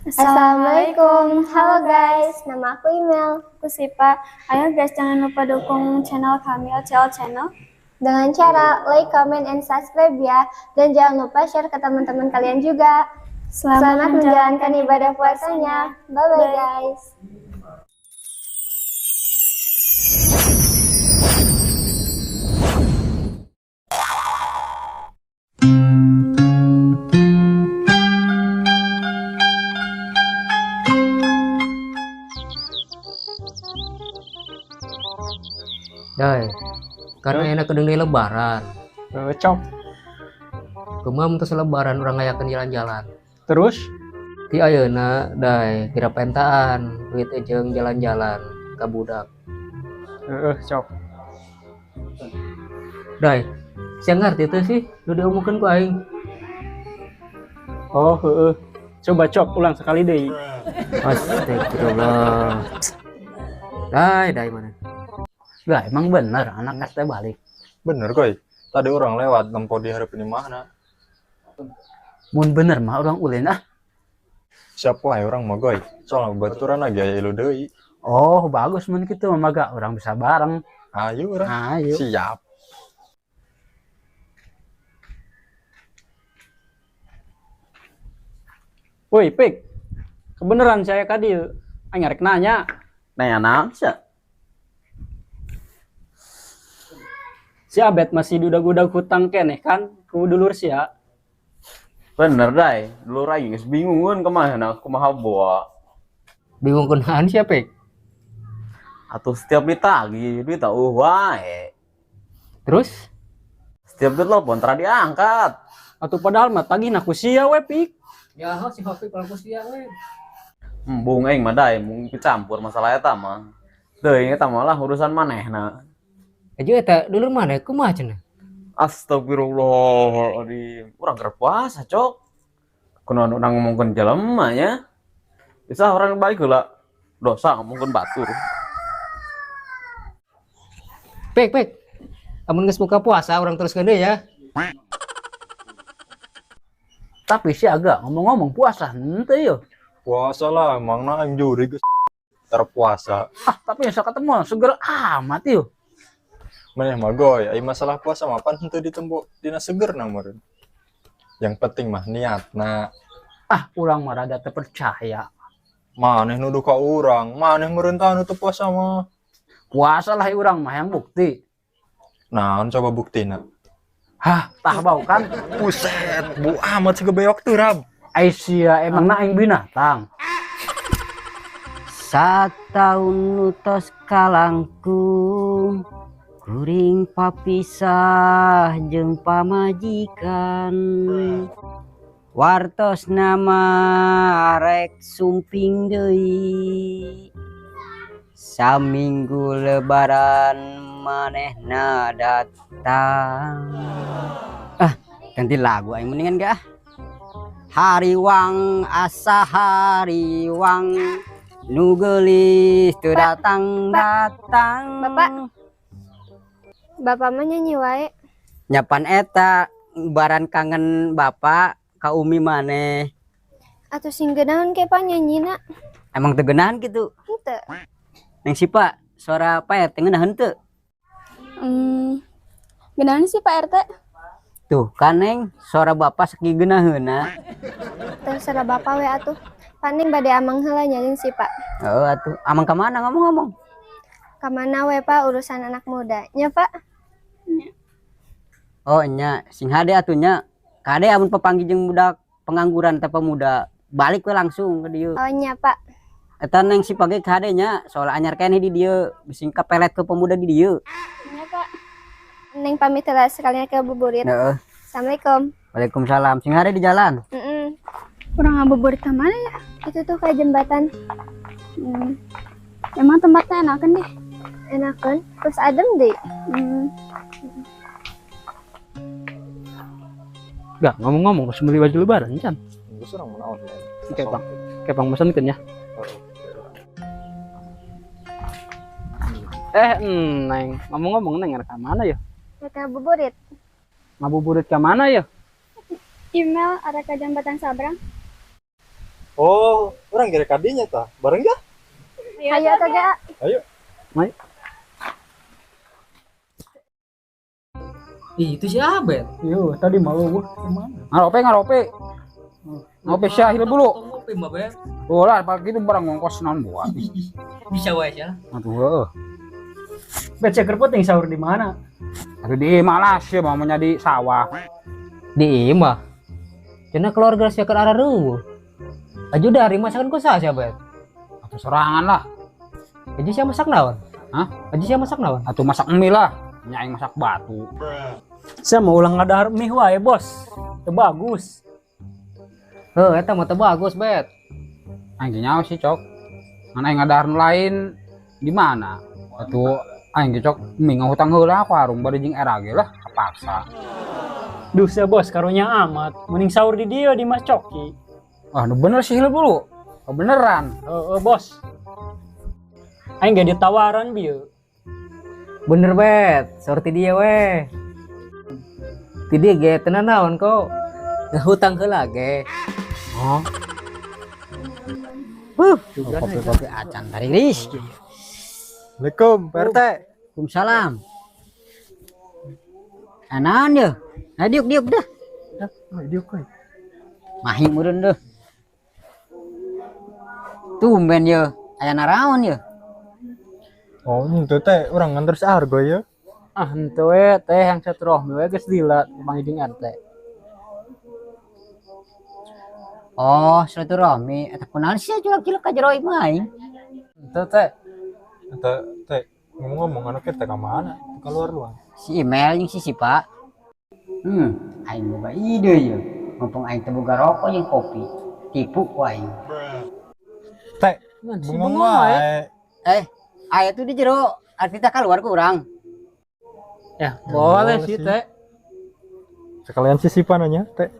Assalamualaikum, halo guys, nama aku Imel. Aku Sipa. Ayo guys, jangan lupa dukung channel kami, OCL Channel, dengan cara like, comment, and subscribe ya. Dan jangan lupa share ke teman-teman kalian juga. Selamat menjalankan ibadah puasanya. Bye-bye guys. Dai, karena enak kedeng deui lebaran. Cok. Kumaha mun tos lebaran urang ngayakeun jalan-jalan. Terus? Ti ayeuna dai kira pentaan duit jeung jalan-jalan ka budak. Heeh, cok. Dai, sia ngarti teu sih nu diomongkeun ku aing? Oh, heeh. Coba cok ulang sekali deui. Astagfirullah. Dai, dai mana? Lah, emang bener anak ST balik. Bener koi. Tadi orang lewat nempo di hareupeun imahna. Mun bener mah urang ulin ah. Siap wae urang mah goy. Soalna baturan lagi aya ilu deui. Oh, bagus mun kitu mah maga urang bisa bareng. Ayo urang. Ayo. Siap. Woi, Pik. Kebeneran saya ka dieu. Aing arek nanya. Nanya naon sia? Si Abed masih dudag-udag hutang keneh kan ku dulur sia. Bener dai, dulur aing geus bingungeun kumaha kumaha boa. Bingung kunaon sia, Pik? Atuh setiap ditagih duit eueuh wae. Terus? Setiap ditelepon tara diangkat. Atuh padahal mah tagihna ku sia we, Pik. Ya, si Hopik kalau ku sia we. Embung aing mah dai, mung dicampur masalah eta mah. Teuing eta mah lah urusan manehna. Aja eta dulur maneh kumaha cenah? Astagfirullahaladzim. Urang keur puasa, cok. Kunaon urang ngomongkeun jelema nya. Bisa orang balik heula. Dosa ngomongkeun batur. Pik, pik. Amun geus buka puasa urang teruskeun deui ya. Tapi si agak ngomong-ngomong puasa henteu yo. Puasa lah, emangna aing juri geus terpuasa. Ah, tapi sok ketemu seger amat yo. Maneh mah goy, ai masalah puasa mah pan henteu ditempo dina segerna meureun. Yang penting mah niatna. Ah, urang mah rada teu percaya. Maneh nuduh ka urang, maneh meureun tah nu teu puasa mah. Puasa lah urang mah yang bukti. Naon coba buktina? Hah, tah bau kan? Buset, bu amat segebeok tuh rab. Ai sia emang na aing binatang. Sataun nu tos kalangkung, kuring papisah jeung pamajikan. Wartos nama rek sumping deui. Saminggu lebaran manehna datang. Ah, ganti lagu aing mendingan gak? Hariwang asa hariwang nu geulis teu datang datang. Bapak. Bapak mah nyanyi wae. Nyapan eta baran kangen bapak ka umi maneh. Atuh sing geunaheun ke Pak nyanyina. Emang teu geunahan kitu? Henteu. Neng Sipa, suara Pak RT ngeunaheun teu? Geunaheun sih Pak RT. Tuh kan Neng, suara bapak sakieu geunaheunna. Terserah bapak we atuh. Paning bade amang heula nyanyi sih Pak. Heeh atuh, amang ka mana ngomong-ngomong? Ka mana we Pak urusan anak muda nya Pak. Oh nya, sing hade atuh nya. Kade amun papanggih jeung budak pengangguran teh pemuda, balik we langsung ke dieu. Oh nya Pak. Eta Neng si page kade nya, soal anyar keneh di dieu, bisi kapelet ke pemuda di dieu. Nya Pak. Neng pamit heula sekalian ke buburit. Heeh. Assalamualaikum. Waalaikumsalam. Sing hade di jalan. Heeh. Urang ngabuburit ka mana ya? Itu tuh kayak jembatan. Emang tempatnya enakan deh. Enakan, terus adem deh. Gak, ngomong-ngomong, harus beli baju lebaran, Chan. Geus urang mun online. Oke, Bang. Oke, Bang, pesankeun ya. Neng, ngomong-ngomong Neng, ka mana ya? Rek ngabuburit. Ngabuburit ka mana ya? Email arah ke jembatan Sabrang. Oh, Urang gere kadinya tah. Bareng gak? Ayo atuh ga. Ayo. Mari. Ih, itu si Abed. Yo, tadi malu gua kemana? Ngarope. Ngopi sia hidup dulu. Ngopi mah, Beb. Oh lah, pagi itu barang ngongkos naon buat. Bisa wae sia. Aduh, heuh. Bet sia keur penting sahur di mana? Aduh di imah lah sia mah nya di sawah. Di imah. Cenah keluarga sia keur arareueuh. Aju dari masakan ku saha sia, Bet? Atuh sorangan lah. Aju sia masak naon? Hah? Aju sia masak naon? Atuh masak mie lah. Nya aing masak batu. Saya mau ulang ngadahar mie wae, Bos. Teu bagus. Heuh, eta mah teu bagus, Bet. Aing ge nyaho sih, Cok. Ngan aing ngadahar nu lain di mana? Atuh aing ge Cok mie ngahutang heula ka warung bari jeung era ge lah kapaksa. Duh sia bos, karunya amat. Mending sahur di dieu di Mas Coki. Wah, nu bener sih hidup dulu. Oh, beneran. Heeh, bos. Aing ge ditawaran bieu. Bener, Bet. Sahur ti dieu we. Ti dieu ge teu nanaon kok. Ngahutang heula ge. Oh. Kopi-kopi acan tariris. Assalamualaikum, Pak RT. Waalaikumsalam. Naon ye? Nah diuk dah. Oh, diuk we. Mahi meureun deuh. Tumben ye, aya naraon ye. Oh, henteu teh urang nganter si Argo ye. Ah, henteu we teh yang silaturahmi we geus lila panggil jeung RT. Oh, silaturahmi eta kunaon sia culak-culak ka jero imah aing. Henteu teh. Eta teh ngomong-ngomong anak kita ka mana? Ka luar-luar. Si Imel jeung si Sipa. Aing boga ide ye. Mumpung aing teu boga rokok jeung kopi. Tipu ku aing. Teh, bengong wae. Aya tuh di jero, arti teh keluar ku urang. Ya, boleh sih, teh. Sekalian si Sipa nanya, teh.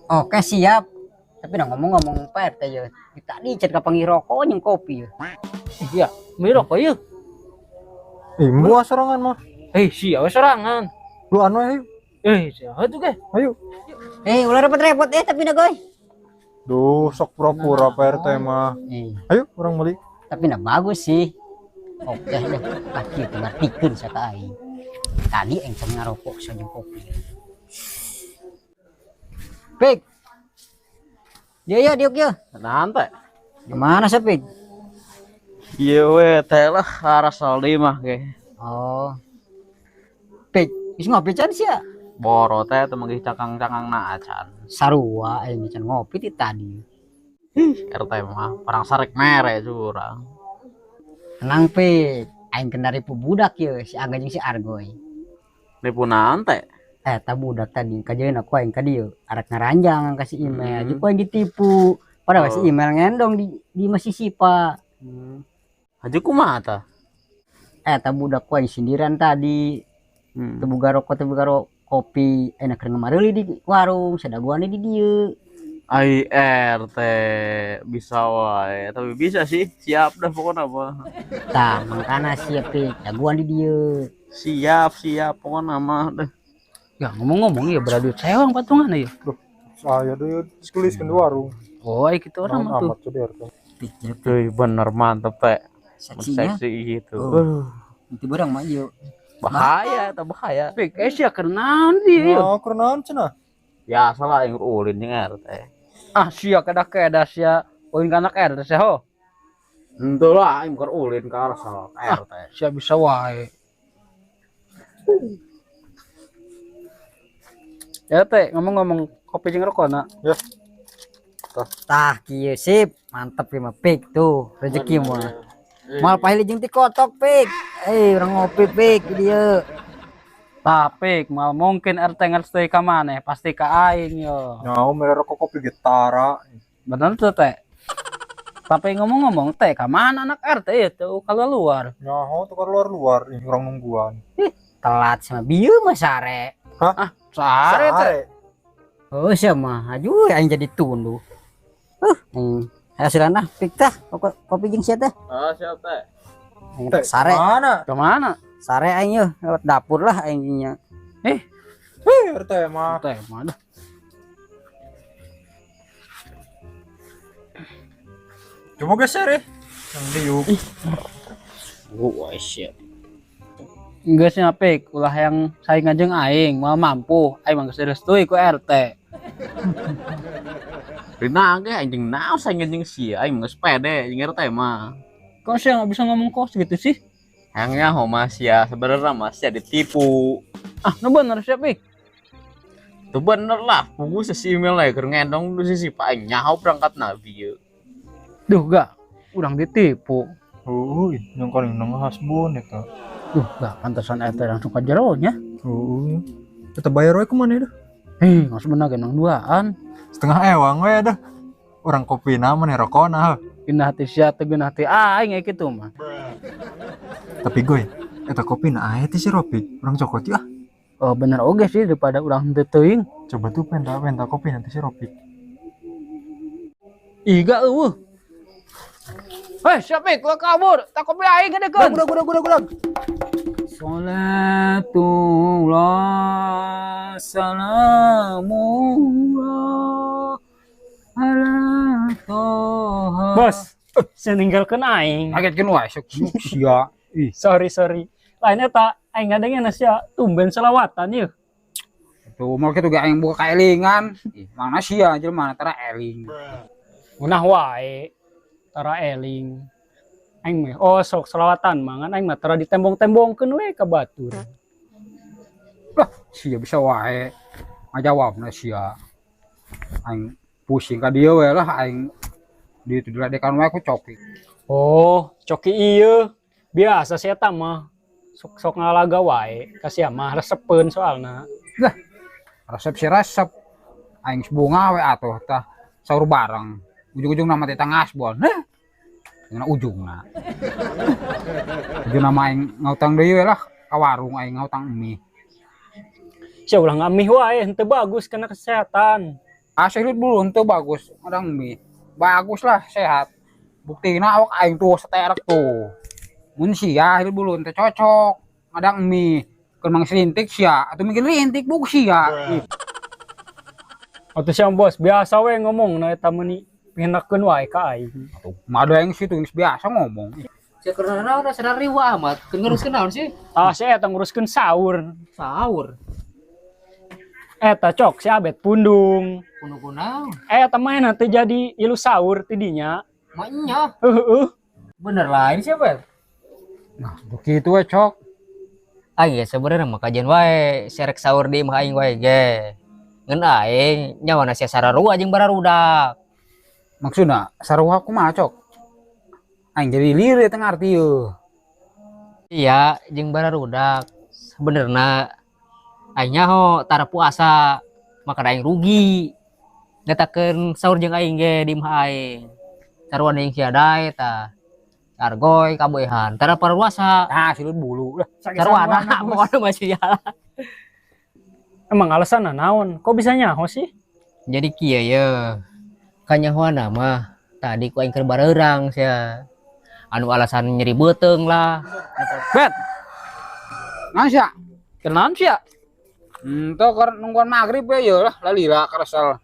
Oke, siap. Tapi nah ngomong-ngomong Pak RT ye, tadi can kapanggih rokok jeung kopi ye. Iya, meuli rokok ye. Ih, buah sorangan mah. Sia we sorangan. Lu anu ayo. Sia we tuh ge. Ayo. Ulah repot-repot tapi na goy. Duh, sok pura-pura Pak RT mah. Ayo, urang meuli. Tapi nah bagus sih. Oke deh, kaki itu ngartikeun sia ka aing. Tadi aing can ngarokok sia jeung kopi. Pik. Dia ya diuk ya. Naon teh? Gimana sih, Pik? Ieu we teh lah arasal di mah ge. Oh. Pik, geus ngopi can sia? Boro teh teu manggih cakang-cakangna acan. Sarua aing can ngopi ti tadi. Ih, RT mah parang sarek mere curang. Tenang, Pik. Aing kendari pu budak ye, si Aga jeung si Argoy. Nipu naon teh? Eta budak tadi kajeun aku aing ka dieu, arek ngaranjang ka si Imel. Jeung ku aing ditipu. Padahal si Imel ngendong di masih Sipa. Haji kumaha tah? Eta budak ku aing sindiran tadi. Teu boga rokok, teu boga kopi, enak keur ngamareuli di warung, sadaguan di dieu. Ai RT bisa wae, tapi bisa sih, siap dah pokoknya mah. Tah, mangkana siap Pik, daguan di dieu. Siap, siap pokoknya mah deh. Ya ngomong-ngomong ya beradu sewang patungan ya. Duh, saya deh dikeliskeun di warung. Oh, ai kitu orang mah tuh. Amat tuh RT. Tuh bener mantep teh. Seksinya. Seksi gitu. Oh. Itu barang mah ieu. Bahaya eta bahaya. Pik, sia keur naon ieu? Oh, keur naon cenah? Ya salah aing ulin jeung RT. Ah, sia kedah-kedah sia ulin ka anak RT sia ho. Henteu lah aing keur ulin ka arsal RT. Sia bisa wae. Ya teh, ngomong-ngomong kopi jeung rokona. Ya. Tah kieu sip, mantep ieu mah Pik tuh, rezeki mah. Moal pahili jeung ti kotok Pik. Urang ngopi Pik di dieu. Tah Pik, moal mungkin RT ngerti ka maneh, pasti ka aing yo. Nyaho mere rokok kopi getara. Bener tuh teh. Tapi ngomong-ngomong teh, ka mana anak RT ieu teu keluar? Nyaho teu keluar-luar, ih urang nungguan. Ih, telat sama bieu mah sare. Hah? Ah, sare teh. Oh, sia mah ajuh aing jadi tunduh. Hasilana Pik tah, kopi jeung sia teh. Ah, siap teh. Aing sare. Mana? Ke mana? Sare aing yeuh, lewat dapur lah aing nya. RT mah. RT mah dah. Coba geser ya. Yang diuk. Wah, shit. Geus nya Pik, ulah yang saing jeung aing, moal mampu. Aing mah geus direstui ku RT. Rina ge anjing naon saing jeung sia, aing geus pede jeung RT mah. Kok sih nggak bisa ngomong kos gitu sih? Hayang nyaho mah sia, sebenarnya mah sia ditipu. Ah, nu bener sih, Pik. Tuh bener lah, pugu si email lah keur ngendong du si aing nyaho berangkat nabi ye. Duh, gak. Urang ditipu. Heueuh, yang paling nang hasbun eta. Duh, gak pantesan eta langsung ka jero nya. Heueuh. Kita bayar we kumaha dah? Hei, nggak sebenarnya nang duaan. Setengah ewang we dah. Urang kopina maneh rokona. Genah hati sia teu genah hati aing kayak gitu mah. Tapi goy, eta kopina aya teh si Ropi. Urang cokot yeuh ah. Oh, bener oge sih daripada urang henteu teuing. Coba tuh penta penta kopi nanti si Ropi. Ih, gak eueuh. Hei, siapa yang kabur? Tak kopi aing gedekeun. Gudag gudag gudag gudag. Salatullah salamullah ala Toha. Bos, saya ninggalkeun aing. Kagetkeun wae sok sia. Ih, Sorry, sorry. Lain eta aing ngadengena sia tumben selawatan yeuh. Tuh mau kitu ge aing buka kaelingan. Ih, mana sia jelema tara eling. Munah wae tara eling. Aing mah oh sok selawatan mah ngan aing mah tara ditembong-tembongkeun we ka batur. Lah, sia bisa wae ngajawabna sia. Aing pusing ka dieu we lah aing di itu diledekan wae ku Coki. Oh, Coki ieu. Biasa sia eta mah. Sok-sok ngalaga wae ka sia mah resepeun soalna. Lah, resep si resep. Aing sebunga we atuh tah sahur bareng. Ujung-ujung nama teh ngasbon. Heh. Ngena ujungna. Ujungna mah aing ngautang deui we lah ka warung aing ngautang mie. Sia ulah ngamih wae henteu bagus kana kesehatan. Asli dulu henteu bagus ngadang mie. Bagus lah sehat. Buktina awak aing tuh seterek tuh. Mun sia hidup dulu henteu cocok ngadang mie. Keur mang selintik sia atuh mikir lintik buk sia. Ih. Atuh sia bos biasa we ngomong na eta meuni pihinakeun wae ka aing. Atuh mah ada yang situ geus biasa ngomong. Sia keur naon sadar riwa amat. Keur nguruskeun naon sih? Ah sia eta nguruskeun sahur. Sahur. Eta cok si Abet pundung. Pundung kunaon? Eta mah nanti jadi ilu sahur tidinya. Maknya. Heeh. Bener lain sih, Bet. Nah, begitu we cok. Ah iya sebenarnya mah kajian wae serek sahur di imah aing wae ge. Ngan aing nyawana sia sararua jeung bararudak. Maksudna sarua kumaha cok? Aing jadi lieur teu ngarti yeuh. Iya, jeung bararudak. Sebenarna aing nyaho tara puasa maka aing rugi. Ngetakeun sahur jeung aing ge di imah aing. Sarua jeung sia dae tah. Argoy kaboehan tara paruasa. Ah, silut bulu lah. Sarwana pokona mah sia. Emang alasanna naon? Kok bisa nyaho sih? Jadi kieu ye. Kanyahoana mah tadi ku aing keur bareurang sia. Anu alasan nyeri beuteung lah. Bet. Naon sia? Kenaon sia? Henteu keur nungguan magrib we ye lah, lalila karesel.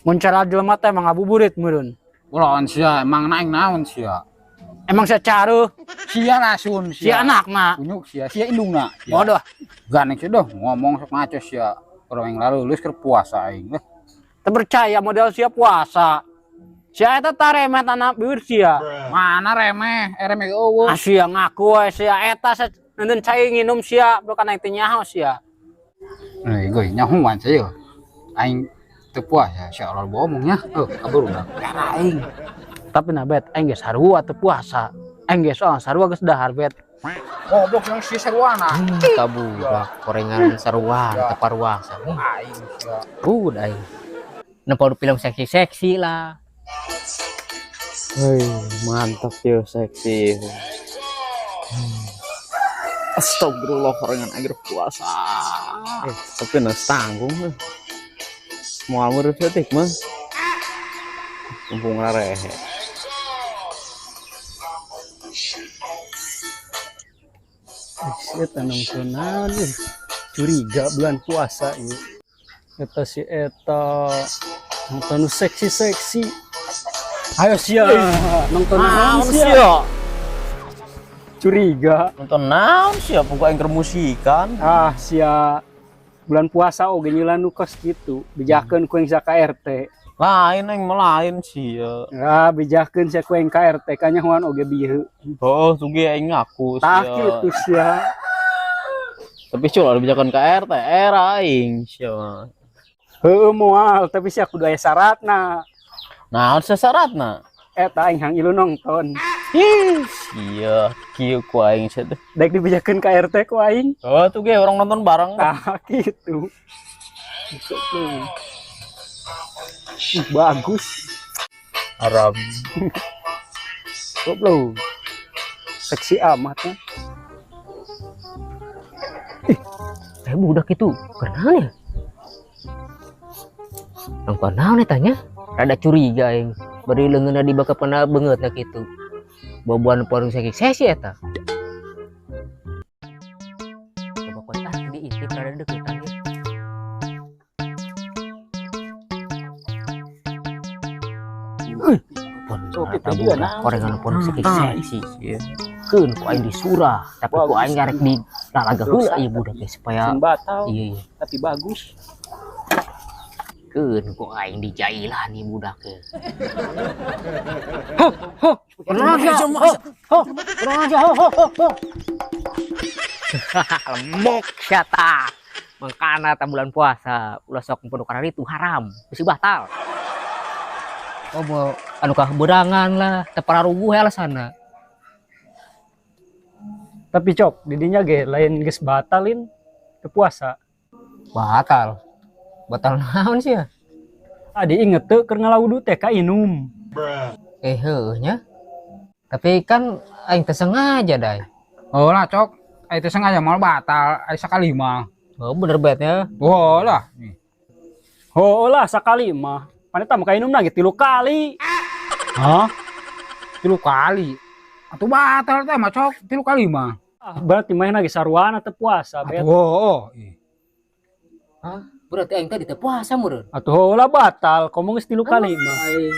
Mun cara jelema teh emang ngabuburit meureun. Ulon sia, emang naing naon sia? Emang sia caruh. Sia rasun Sia sia. anakna. Kunyuk sia, sia indungna. Bodoh. Ganek sia doh ngomong sok ngaco sia. Urang yang lalu lulus keur puasa aing. Eh. Teu percaya model sia puasa. Sia eta taremeh tanah beueur sia. Mana remeh? Remeh eueuh. Ah sia ngaku we sia eta nenten cai nginum sia bukan aing teu nyaho sia. Eh, goy nyahoan sia. Aing teu puasa sia Allah bohongnya. Heuh, kabarudak. Aing. Tapi nah bet aing geus sarua teu puasa. Aing geus soal sarua geus dahar bet. Goblok yang si saruana. Kabudak korengan sarua teu paruasa. Aing sia. Udah aing. Nempo film seksi-seksi lah. Hei, mantap yo seksi. Astagfirullah korengan agar puasa. Tapi nasi tanggung. Moal meureun detik mah. Mumpung rarehe. Eta nongton naon euy. Curiga bulan puasa ieu. Eta si eta nonton nu seksi-seksi. Ayo sia, nonton naon sia? Curiga. Nonton naon sia pokok aing keur musikan. Ah, sia bulan puasa oge nyeulan nu kos kitu. Bejakeun ku aing ka RT. Lain aing mah lain sia. Ah, bejakeun sia ku aing ka RT kanyahoan oge bieu. Oh, sugi aing ngaku Tah sia. kitu sia. Tapi cuy ulah bejakeun ka RT, era aing sia. Heueuh moal, tapi sia kudu aya syaratna. Naon sia syaratna? Eta aing hang ilu nonton. Ih, sia kieu ku aing sia teh. Daek dibejakeun ka RT ku aing. Oh, tuh ge orang nonton bareng. Tah kitu. Bagus. Haram. Goblok. Seksi amat ya. Ih, budak itu kenal ya? Nongton naon eta nya? Rada curiga aing. Bari leungeunna dibakepna beungeutna kitu. Boboan porong seki sesi eta. Coba koe ah diintip rada deketan ge. Korengan pon seki sesi. Keun ku aing disurah, tapi ku aing ngarek di lalaga heula ieu budak ge supaya batal. Iya, iya. Tapi bagus. Keun ku aing dijailan ieu budak ge. Ho, ho, tenang aja, ho, ho, tenang aja, ho, ho, ho, ho. Lemok sia tah. Mangkana ta bulan puasa, ulah sok pondok itu haram, bisi batal. Oh, bo, anu kah berangan lah, teu pararuguh alasanna. Tapi cok, didinya ge lain geus batalin ke puasa. Batal. Batal naon sih ya? Adi inget teu keur ngalawudu teh ka inum. Heueuh nya. Tapi kan aing teu sengaja dai. Oh lah cok, aing teu sengaja mal batal, aing sakali mah. Oh bener bet nya. Oh lah. Oh lah sakali mah. Paneta mah ka inum lagi 3 kali. Hah? 3 kali. Atuh batal teh mah cok, 3 kali mah. Ah, berarti main lagi saruana teu puasa bet. Atuh oh. Hah? Berarti aing tadi teu puasa meureun. Atuh lah batal, komo geus 3 kali mah. Aing.